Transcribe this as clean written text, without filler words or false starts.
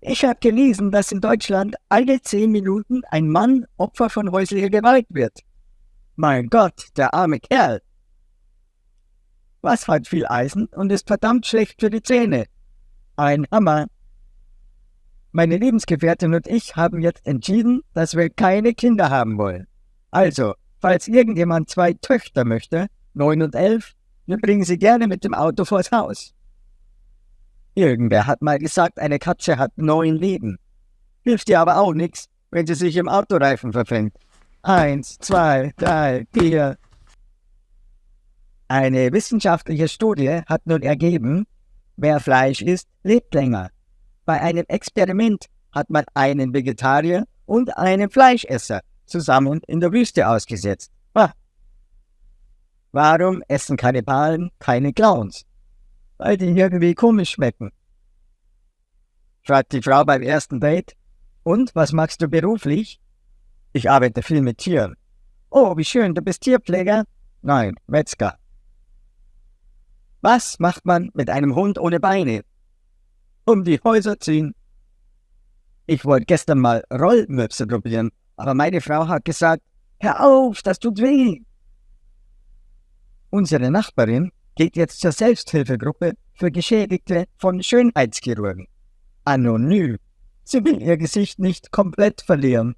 Ich habe gelesen, dass in Deutschland alle 10 Minuten ein Mann Opfer von häuslicher Gewalt wird. Mein Gott, der arme Kerl. Was hat viel Eisen und ist verdammt schlecht für die Zähne? Ein Hammer. Meine Lebensgefährtin und ich haben jetzt entschieden, dass wir keine Kinder haben wollen. Also, falls irgendjemand zwei Töchter möchte, 9 und 11, wir bringen sie gerne mit dem Auto vors Haus. Irgendwer hat mal gesagt, eine Katze hat neun Leben. Hilft ihr aber auch nichts, wenn sie sich im Autoreifen verfängt. Eins, zwei, drei, vier. Eine wissenschaftliche Studie hat nun ergeben, wer Fleisch isst, lebt länger. Bei einem Experiment hat man einen Vegetarier und einen Fleischesser zusammen in der Wüste ausgesetzt. Ah. Warum essen Kannibalen keine Clowns? Weil die irgendwie komisch schmecken. Fragt die Frau beim ersten Date: Und, was machst du beruflich? Ich arbeite viel mit Tieren. Oh, wie schön, du bist Tierpfleger? Nein, Metzger. Was macht man mit einem Hund ohne Beine? Um die Häuser ziehen. Ich wollte gestern mal Rollmöpse probieren, aber meine Frau hat gesagt: Hör auf, das tut weh. Unsere Nachbarin geht jetzt zur Selbsthilfegruppe für Geschädigte von Schönheitschirurgen. Anonym. Sie will ihr Gesicht nicht komplett verlieren.